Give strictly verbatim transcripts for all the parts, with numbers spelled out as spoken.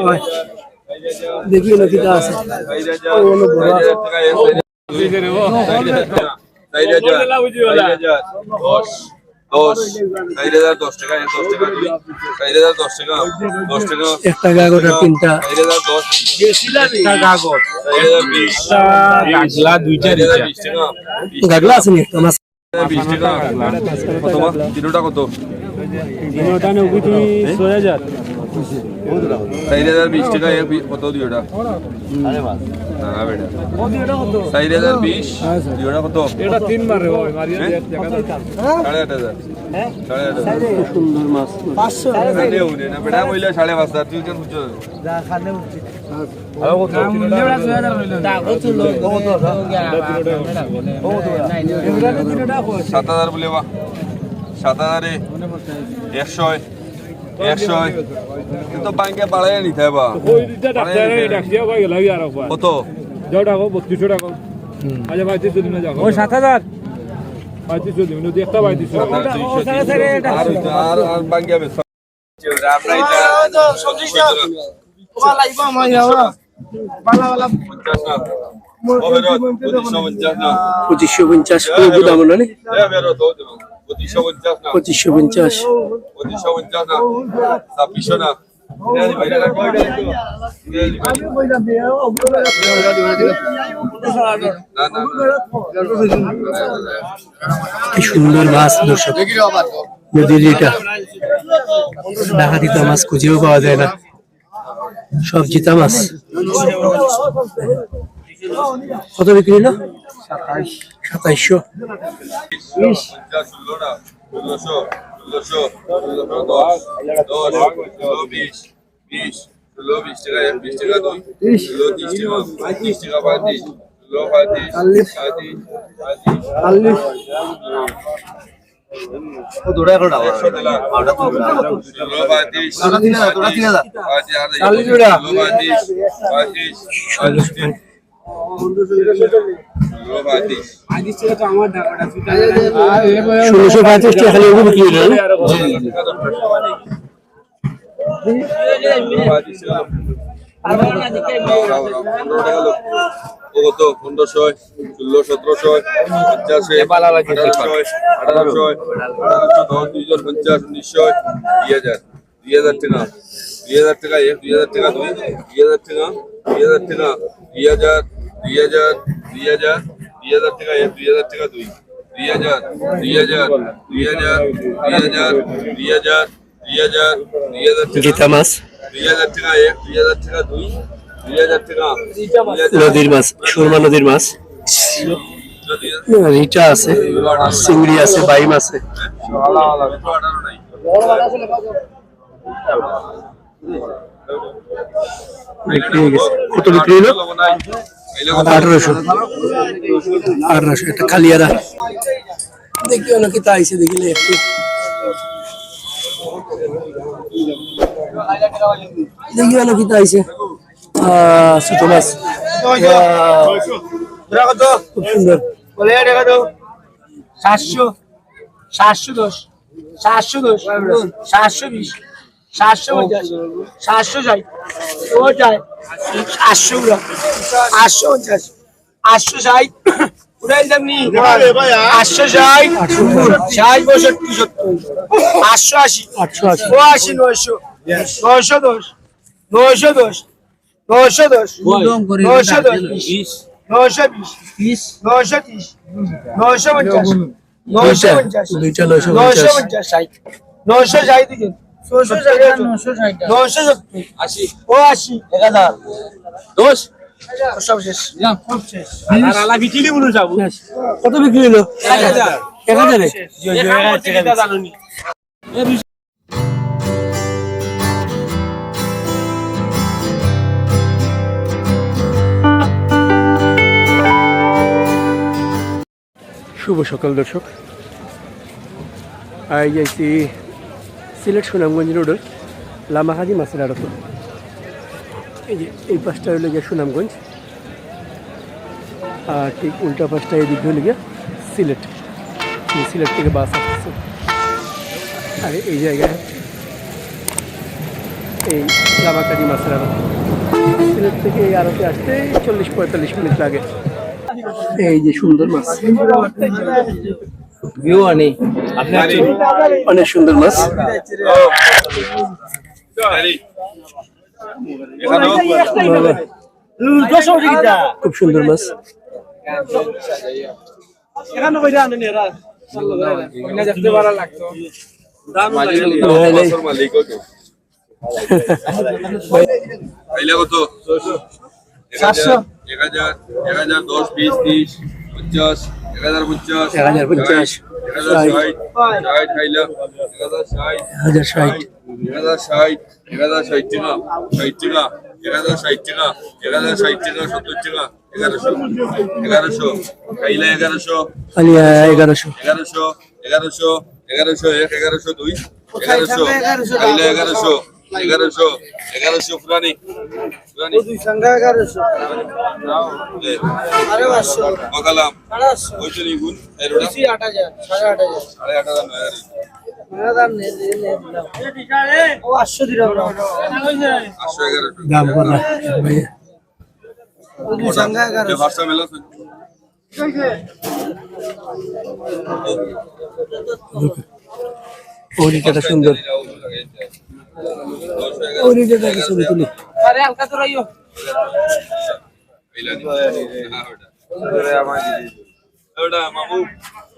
ওই, দেখি না কিতা আছে। ও, অনো বড় আছে। চাইর হাজার, চাইর হাজার, দশ, দশ, চাইর হাজার দশ টেকা, এক, দশ টেকা দুই, চাইর হাজার দশ টেকা, দশ টেকা, একটা গাগর আর তিনটা। চাইর হাজার দশ, একটা গাগর। চাইর হাজার বিশ, একটা গাগলা, দুইটা চাইর হাজার বিশ টেকা, গাগলা আছে নি একটা মাছ? বিশ টেকা। কত বা? তিনোটা কত? তিনোটা নেবো তুমি ছয় হাজার। চাইর হাজার বিশ টেকা, এক বি-, কত দুইটা? না, বেটা। চাইর হাজার বিশ, দুইটা কত? এটা তিন মারে ভাই, মারিয়া হ্যাঁ? দিয়ে এক টাকা। সাড়ে আট হাজার। সাড়ে আট হাজার। সুন্দর মাছ। পাঁচশো। আরে, উনি না, বেটা, কইলে সাড়ে পাঁচ হাজার, তুই কেন বুঝছো? সাত হাজার বলে বা, সাত হাজারে একশো, কিন্তু ব্যাংকে বাড়াইয়া নিতে হবে। কত? যাও, ডাকো, বত্রিশশো টাকা। আচ্ছা, পঁয়ত্রিশশো দিন না, যাও। ও, সাত হাজার। পঁয়ত্রিশশো দিন, দেখতে পঁয়ত্রিশশো। আর, আর, আর ব্যাংকে বেশ। পঁচিশশো পঞ্চাশ না। পঁচিশশো পঞ্চাশ, কোনো গুদাম না নি? পঁচিশশো পঞ্চাশ না। পঁচিশশো পঞ্চাশ। পঁচিশশো পঞ্চাশ না। ছাব্বিশশো না। না, না, না। কি সুন্দর মাছ, দর্শক। নদীর ইটা। ঢাকা দিতা মাছ খুঁজেও পাওয়া যায় না। সব জিতা মাছ। কত বিক্রি হলো? সাতাইশশো। ষোলোশো, ষোলোশো, ষোলোশো, দশ, দশ, ষোলো, বিশ, বিশ, ষোলো, বিশ টেকা এক, বিশ টেকা দুই, ষোলো, তিরিশ টেকা, পঁয়ত্রিশ টেকা, পঁয়ত্রিশ, ষোলো, পঁয়ত্রিশ, চল্লিশ। পঁয়ত্রিশ, পঁয়ত্রিশ, চল্লিশ। ও, দুটা এখন রাখো। একশো দিলাম। ওটা তো ষোলো, পঁয়ত্রিশ, ওটা তিন হাজার, ওটা তিন হাজার। পঁয়ত্রিশ, আর এই চল্লিশ জোড়া। ষোলো, পঁয়ত্রিশ, পঁয়ত্রিশ, পঁয়ত্রিশ, ষোলো, পঁয়ত্রিশ। ষোলোশো পঁয়ত্রিশ টেকা খালি ওগুলো কি হলো? ও কত? পনেরোশো, ষোলো, সতেরোশো, পঞ্চাশে, আঠারোশো, আঠারোশো, আঠারোশো দশ, দুইশো পঞ্চাশ, উনিশশো, দুই হাজার, দুই হাজার টেকা, দুই হাজার টেকা এক, দুই হাজার টেকা দুই, দুই হাজার টেকা, দুই হাজার টেকা, দুই হাজার, দুই হাজার, দুই হাজার, দুই হাজার টেকা এক, দুই হাজার টেকা দুই, দুই হাজার, দুই হাজার, দুই হাজার, দুই হাজার, দুই হাজার, দুই হাজার, দুই হাজার টেকা। জিতা মাছ। দুই হাজার টেকা এক, দুই হাজার টেকা দুই, দুই হাজার টেকা, দুই হাজার। নদীর মাছ, সুরমা নদীর মাছ। না, রিটা আছে, চিংড়ি আছে, বাইম আছে। বিক্রি হয়ে গেছে। কত বিক্রি হইলো? আঠারোশো। আঠারোশো, একটা কালিয়ারা। দেখি অনো কিতা আইছে, দেখিলে একটু। দেখি অনো কিতা আইছে। আহ, ছোট মাছ। আহ, খুব সুন্দর। সাতশো, সাতশো দশ, সাতশো দশ, সাতশো বিশ, সাতশো পঞ্চাশ, সাতশো ষাট, ও যায়, আটশো গুলা, আটশো পঞ্চাশ, আটশো ষাট, উড়াই দাম নি, আটশো ষাট, ষাট, পঁয়ষট্টি, সত্তর, আটশো আশি, আটশো আশি। ও আশি, নয়শো, নয়শো দশ, নয়শো দশ, নয়শো দশ, নয়শো দশ, নয়শো বিশ, নয়শো তিরিশ, নয়শো পঞ্চাশ, নয়শো পঞ্চাশ, দুইটা, দুইটা নয়শো পঞ্চাশ। নয়শো পঞ্চাশ, ষাট, নয়শো ষাট দিকে, নয়শো ষাট, নয়শো সত্তর, আশি। ও আশি, এক হাজার, দশ, সব শেষ, সব শেষ। আর আলা বিক্রি বলুন যাবো। কত বিক্রি হলো? এক হাজার। এক হাজারে? জি, জি, এক হাজার। জানো নি? শুভ সকাল দর্শক, আই যাইছি সিলেট সুনামগঞ্জ রোডের লামাকাজি মাছের আড়ত। এই যে এই পাশটা হইল গিয়া সুনামগঞ্জ, আর ঠিক উল্টা পাশটা এদিক হইল গিয়া সিলেট। এই সিলেট থেকে বাস আসতেছে। আর এই জায়গায় এই লামাকাজি মাছের আড়ত। সিলেট থেকে এই আড়তে আসতে চল্লিশ পঁয়তাল্লিশ মিনিট লাগে। এই যে সুন্দর মাছ। ভিউ আনি। আপনি আসুন। অনেক সুন্দর মাছ। বাবা। খুব সুন্দর মাছ। এখানে কইরা আনেন এরা। অন্য দেখতে ভালো লাগতো। মালিক, মালিক। খাইলা কত? সাতশো। এক হাজার, এক হাজার, দশ, বিশ, ত্রিশ, পঞ্চাশ, এক হাজার পঞ্চাশ, এক হাজার পঞ্চাশ, এক হাজার ষাট, ষাট খাইলা, এক হাজার ষাট, এক হাজার ষাট, এক হাজার ষাট, এক হাজার ষাট টাকা, ষাট টাকা, এক হাজার ষাট টাকা, এক হাজার ষাট টাকা, সত্তর টাকা, এগারোশো, এগারোশো, খাইলা এগারোশো, আলিয়া এগারোশো। এগারোশো, এগারোশো, এগারোশো এক, এগারোশো দুই, এগারোশো, খাইলা এগারোশো, এগারোশো, এগারোশো, ফুরানি, ফুরানি। ও দুই সংখ্যা এগারোশো। এ, আরে পাঁচশো। ককালাম। সাড়ে আটশো। ওই তো নিগুন, এর ওটা? বেশি আট হাজার, সাড়ে আট হাজার। সাড়ে আট হাজার, নয় হাজার। নয় হাজার নে, নে, নে, দিলাম। ও আটশো দিলাম না। আটশো এগারো। দাম কত ভাই? ও দুই সংখ্যা এগারোশো। এ পাঁচটা মেলা আছে। ওই দিকটা সুন্দর। ওই দিকটা ছবি তুলি। আরে হালকা তো রাইও। ওটা মামু।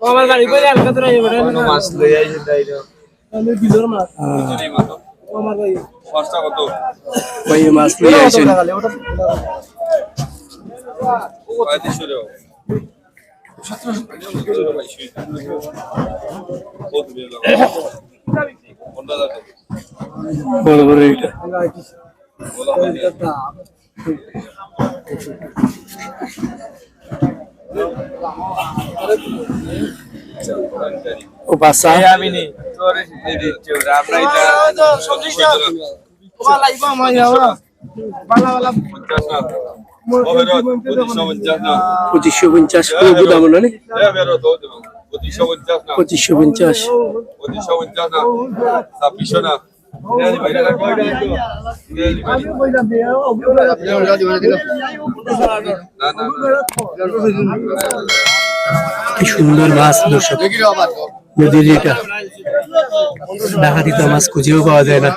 ও আমার গাড়ি করে হালকা তো রাইও, ওটা কোনো মাছ লই আইছেন তাই তো। আমি বিলর মাছ। হ্যাঁ। ও আমার ভাই। পাঁচটা কত? ভাই, মাছ লই আইছেন। পঁয়ত্রিশশো টাকা। বড় বড় এটা। ও বাসা। এই আমি নি, তোরে দিচ্ছি ওরা, আমরা এটা। পঁচিশশো পঞ্চাশ, কোনো গুদাম না নি? পঁচিশশো পঞ্চাশ না। পঁচিশশো পঞ্চাশ। পঁচিশশো পঞ্চাশ না। ছাব্বিশশো না। কি সুন্দর মাছ, দর্শক। নদীর এটা ডাকাতিতা মাছ খুঁজেও পাওয়া যায় না।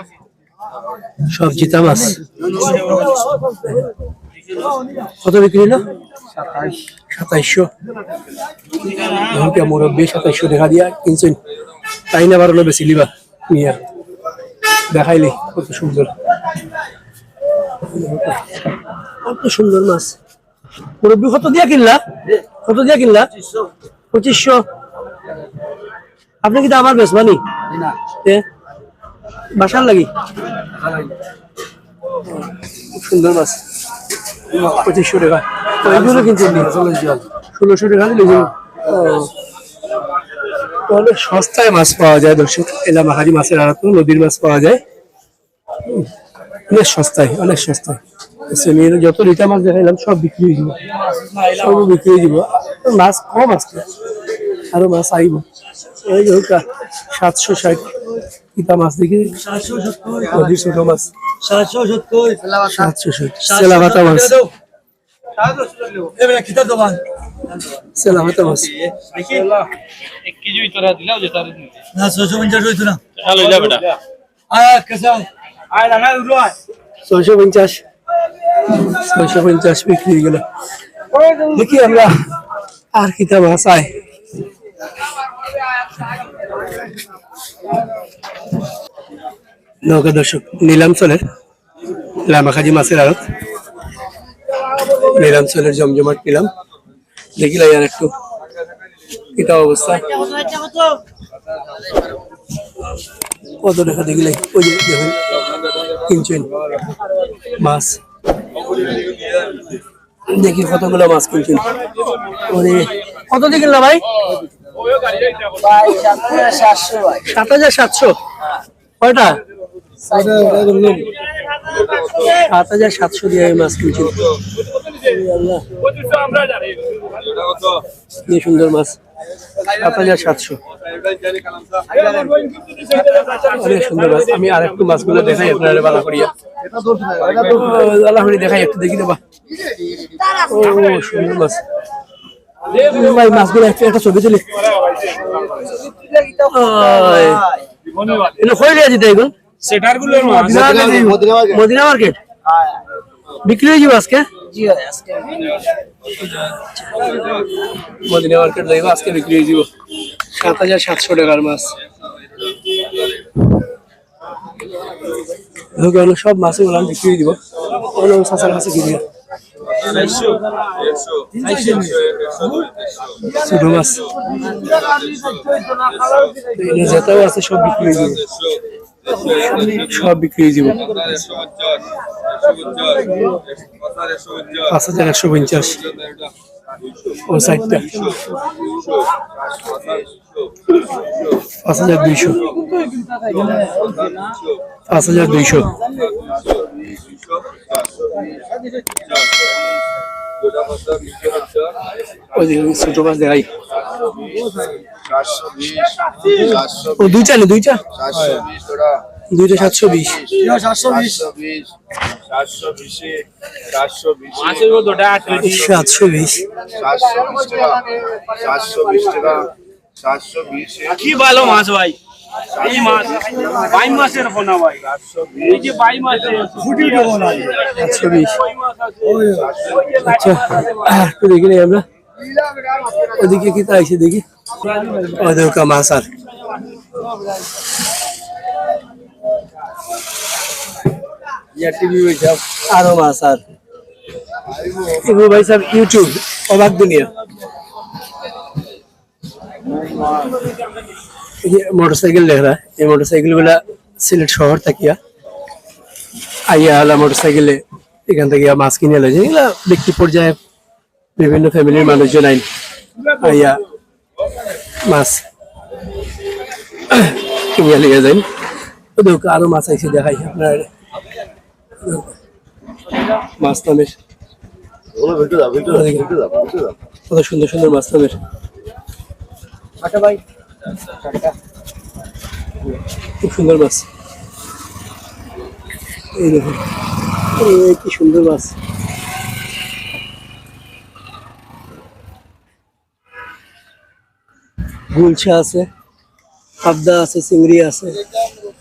সব জিতা মাছ। কত বিক্রি হলো? সাতাইশশো। এখন কি মুরব্বী সাতাইশশো টাকা দিয়া কিনছেন? তাই না, বারো বেশি লিবা নিয়া দেখাইলি কত সুন্দর, কত সুন্দর মাছ। মুরব্বী কত দিয়া কিনলা? কত দিয়া কিনলা? পঁচিশশো। আপনি কিন্তু আমার বেশ মানি? না। এ? বাসার লাগি? খুব সুন্দর মাছ। পঁচিশশো টাকা। ওইগুলো কিন্তু ষোলোশো টাকা দিলে কিন্তু, ও। অনেক সস্তায় মাছ পাওয়া যায়, দর্শক। এলা মাখারি মাছের আড়ত, নদীর মাছ পাওয়া যায়। অনেক সস্তায়, অনেক সস্তায়। আচ্ছা, আমি যত রিটা মাছ দেখাইলাম, সব বিক্রি হয়ে যাবে, সব বিক্রি হয়ে যাবে। মাছ কম আছে, আরো মাছ আইব। এই যে ওটা সাতশো ষাট, কিতা মাছ দেখি? সাতশো সত্তর। নদীর ছোট মাছ। সাতশো সত্তর। সাতশো ষাট। সেলাভাতা মাছ। এ বেটা, কিতা দোকান? সেলাভাতা মাছ। এক কেজি তোরা দিলাও যে তার। না, ছয়শো পঞ্চাশ হইতো না। হ্যালো, যা বেটা। আয়, আয়, কেসা? আয়, লানা, উঠো, আয়। ছয়শো পঞ্চাশ। ছয়শো পঞ্চাশ বিক্রি হয়ে গেল। দেখি আমরা আর কিতা মাছ আয়। নৌকা দর্শক, নিলাম চলের। লামাখাজি মাছের আড়ত, নিলাম চলের জমজমাট নিলাম। দেখিলাই আর একটু কিতা অবস্থা, কত টাকা দেখিলাই। ওই যে দেখুন, কিনছেন মাছ, দেখি কতগুলো মাছ কিনছেন। ওরে, কত দিয়ে কিনলা ভাই? ভাই, সাত হাজার সাতশো ভাই। সাত হাজার সাতশো? কয়টা? সাত হাজার সাতশো দিয়ে আমি মাছ কিনছি। এই আল্লাহ। কি সুন্দর মাছ। সাত হাজার সাতশো। অনেক সুন্দর মাছ। আমি আর একটু মাছগুলা দেখাই আপনারারে ভালা করিয়া। ও, ভালা করি দেখাই একটু, দেখি দেবা। ও, সুন্দর মাছ। ভাই, মাছগুলা একটা, একটা ছবি তুলি। ওই, এটা কই লিয়া দিতা এগুন? সেটার গুলোর মাছ। মদিনা মার্কেট। মদিনা মার্কেট? বিক্রি অই যিবো আজকে? জি ভাই, আজকে। মদিনা মার্কেট যাইবো, আজকে বিক্রি অই যিবো। সাত হাজার সাতশো টাকার মাছ। ওখানে সব মাছই বললাম বিক্রি অই যিবো। অন্য চাচার কাছে গিয়া। ছোট মাছ। এখানে যেটাও আছে সব বিক্রি অই যিবো। সব বিক্রি অই যিবো। পাঁচ হাজার একশো পঞ্চাশ। ও চাইরটা। পাঁচ হাজার দুইশো। পাঁচ হাজার দুইশো। ওই যে ছোট মাছ দেখাই। ও দুইটা নি, দুইটা? দুইটা সাতশো বিশ। সাতশো বিশ। সাতশো বিশ। সাতশো বিশ। সাতশো বিশ টাকা। সাতশো বিশ টাকা। সাতশো বিশ। কি ভালো মাছ ভাই, এই মাছ, বাইম মাছের পোনা ভাই, এই যে বাইম মাছের ফুটি উঠে পোনা। সাতশো বিশ। আচ্ছা, একটু দেখি নাই আমরা, ওদিকে কিতা আইছে দেখি। ওই দেখো মাছ আর। আরো মাছ আর। ইবু ভাই সাহেব YouTube, অবাক দুনিয়া। এই যে মোটরসাইকেল দেখরা, এই মোটরসাইকেল গুলা সিলেট শহর থাকিয়া আইয়া হলা মোটরসাইকেলে এখান থাকিয়া মাছ কিনে লই যায়। এগুলা ব্যক্তি পর্যায়ে বিভিন্ন ফ্যামিলির মানুষজন আইন আইয়া মাছ কিনিয়া লইয়া যাইন। তো দেখো, আরো মাছ আইছে, দেখাই আপনার মাছ নামের। কত সুন্দর সুন্দর মাছ নামের। আচ্ছা ভাই। খুব সুন্দর মাছ। এই দেখুন, এই কি সুন্দর মাছ। গুলশা আছে, পাবদা আছে, চিংড়ি আছে,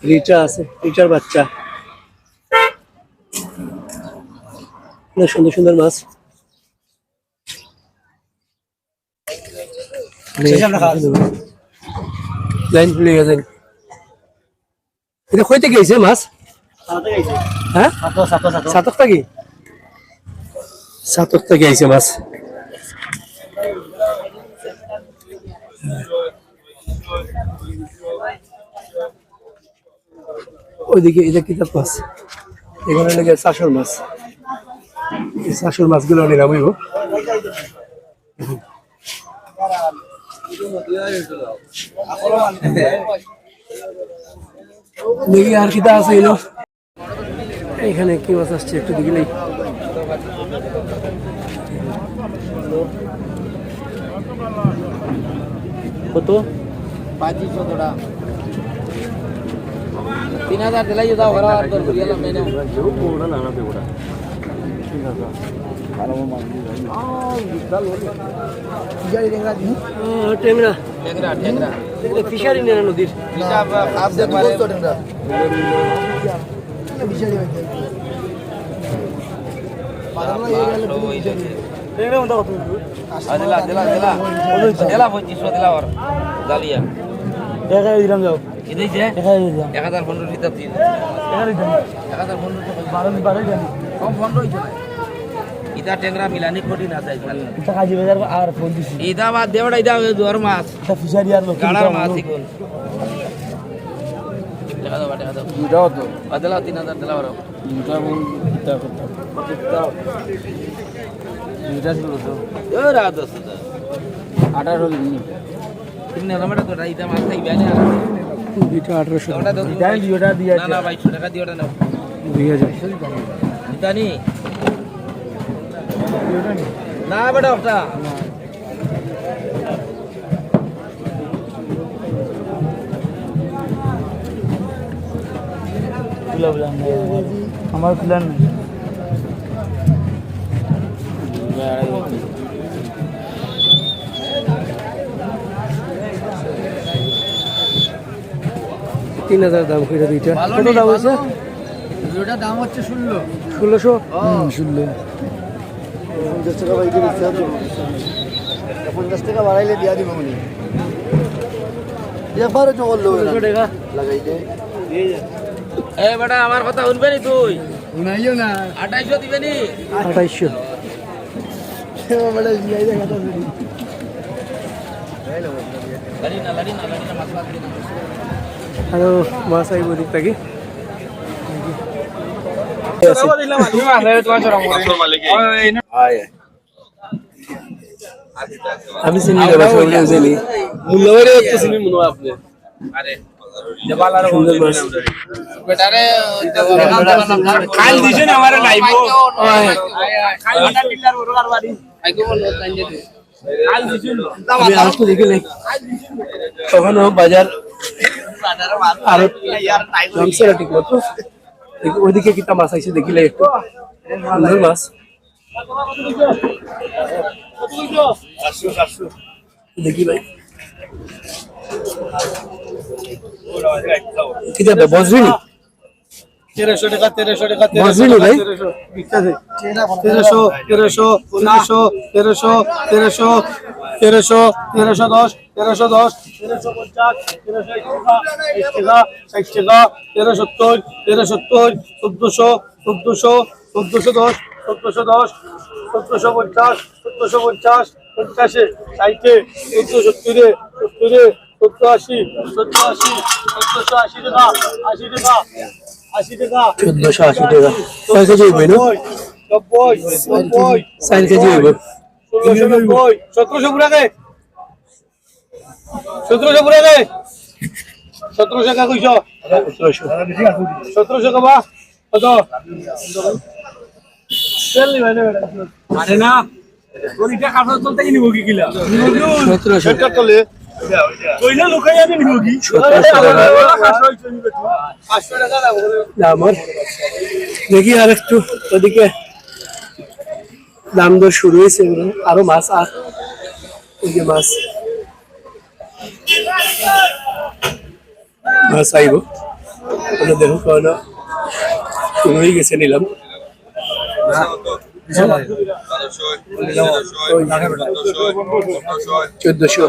রিটা আছে, রিটার বাচ্চা। অনেক সুন্দর সুন্দর মাছ। লাইন ভুলে গেছেন। এটা কই থাকি আইছে মাছ? হ্যাঁ? সাতক, সাতক, সাতক। সাতক থাকি? সাতক থাকি আইছে মাছ। ওইদিকে এটা কিতা মাছ? এখানে লেগে চাষর মাছ। এই চাষর মাছগুলো নিলাম অইব। দেখি আর কিতা আছে এলো। এখানে কি মাছ আসছে একটু দেখি নেই। কত? পঁচিশশো টাকা। তিন হাজার দিলাই যাও, ওরা আর দর করিয়া লাভ নাই না। ও, টেংরা। টেংরা, টেংরা। এটা ফিশারি না নদীর? এটা আপ, আপ, আপ, দেখতে পাচ্ছ টেংরা? দিলা, দিলা, দিলা। দিলা পঁচিশশো দিলা ওর। জালিয়া। একাই দিলাম যাও। কি দিছে? একাই দিলাম। এক হাজার পনেরোশো দিতে দিন। একাই দিলাম। এক হাজার পনেরোশো। বারো, বারো দিলাম। কম পনেরো হইছে না। ইটা টেংরা মিলানি কঠিন আছে। ইটা কাজী বাজার আর ফোন দিছি। ইটা বাদ দেওয়া, ইটা দুয়ার মাছ। ইটা ফিশারি আর লোক। গাড়ার মাছ ইগুন। দেখা দাও, দেখা দাও। দুটাও তো। বাদলা তিন হাজার দিলা ওরা। দুটা বল, দুটা করতে হবে। দুটা ছিল তো। এ রাত আছে তো। আঠারো দিন। তুমি না, আমার তো রাইতা মাছ খাইবে না। দুইটা আঠারোশো। ওটা তো দুইটা দিয়ে না, না ভাই, ছ টাকা দিয়ে ওটা নাও। দুই হাজার। জানি। না বেটা, ওটা। আমার প্ল্যান নাই। তিন হাজার দাম কইরা দুইটা। কত দাম হইছে? দুইটার দাম হচ্ছে ষোলো। ষোলোশো? হুম, ষোলো। পঞ্চাশ টাকা বাইকে দিচ্ছে, আর তো পঞ্চাশ টাকা বাড়াইলে দিয়া দিব উনি। ব্যাপারে তো করলো না। ষোলোশো টাকা। লাগাই দে। এ বেটা, আমার কথা শুনবে নি তুই? শুনাইও না। আঠাইশশো দিবে নি? আঠাইশশো। এ বেটা, জিয়াই দেখা তো শুনি। আরো মাছ আইব দিক থাকি। আমি চিনি না, ভাই, সবাই চিনি। মূল্যবান হচ্ছে চিনি মনে হয় আপনি। সুন্দর মাছ। কাল দিছেন আমার লাইভ। আমি আসতে দেখি নাই। তখনও বাজার আরো নামছে না ঠিক মতো। ওইদিকে কিতা মাছ আইছে দেখিলে একটু। সুন্দর মাছ। দেখি ভাই। কিতা বে, বজরি নি? তেরোশো টাকা, তেরোশো টাকা, বজরি নি ভাই? তেরোশো, তেরোশো, তেরোশো, তেরোশো, তেরোশো, তেরোশো, তেরোশো দশ, তেরোশো দশ, তেরোশো পঞ্চাশ, তেরোশো ষাট টাকা, ষাট টাকা, তেরোশো সত্তর, তেরোশো সত্তর, চোদ্দশো, চোদ্দশো, চোদ্দশো দশ, চোদ্দশো দশ, চোদ্দশো পঞ্চাশ, চোদ্দশো পঞ্চাশ, পঞ্চাশে, ষাটে, চোদ্দশো সত্তরে, সত্তরে, চোদ্দশো আশি, চোদ্দশো আশি, চোদ্দশো আশি টাকা, আশি টাকা, আশি টাকা। চোদ্দশো আশি টাকা। কয় কেজি হইব এটা? নব্বই, নব্বই, নব্বই, চার কেজি হইব। ষোলোশো নব্বই, সতেরোশো পুরা দে। সতেরোশো পুরা দে। সতেরোশো টাকা কইছো? সতেরোশো। সতেরোশো টাকা বা? কত? আরে না। তোর ইটা কাপড় তুলতে কি নিব কি কিলা? সতেরোশো। সেটা তুলে। কইলে লুকাই আমি নিব কি? সতেরোশো টাকা। দাম আর দেখি আর একটু ওদিকে দাম দর শুরু হয়েছে এগুলো। আরো মাছ আর ওই যে মাছ। মাছ আইব। ওটা দেখো, কারণ রয়ে গেছে, নিলাম। ওই চোদ্দশো।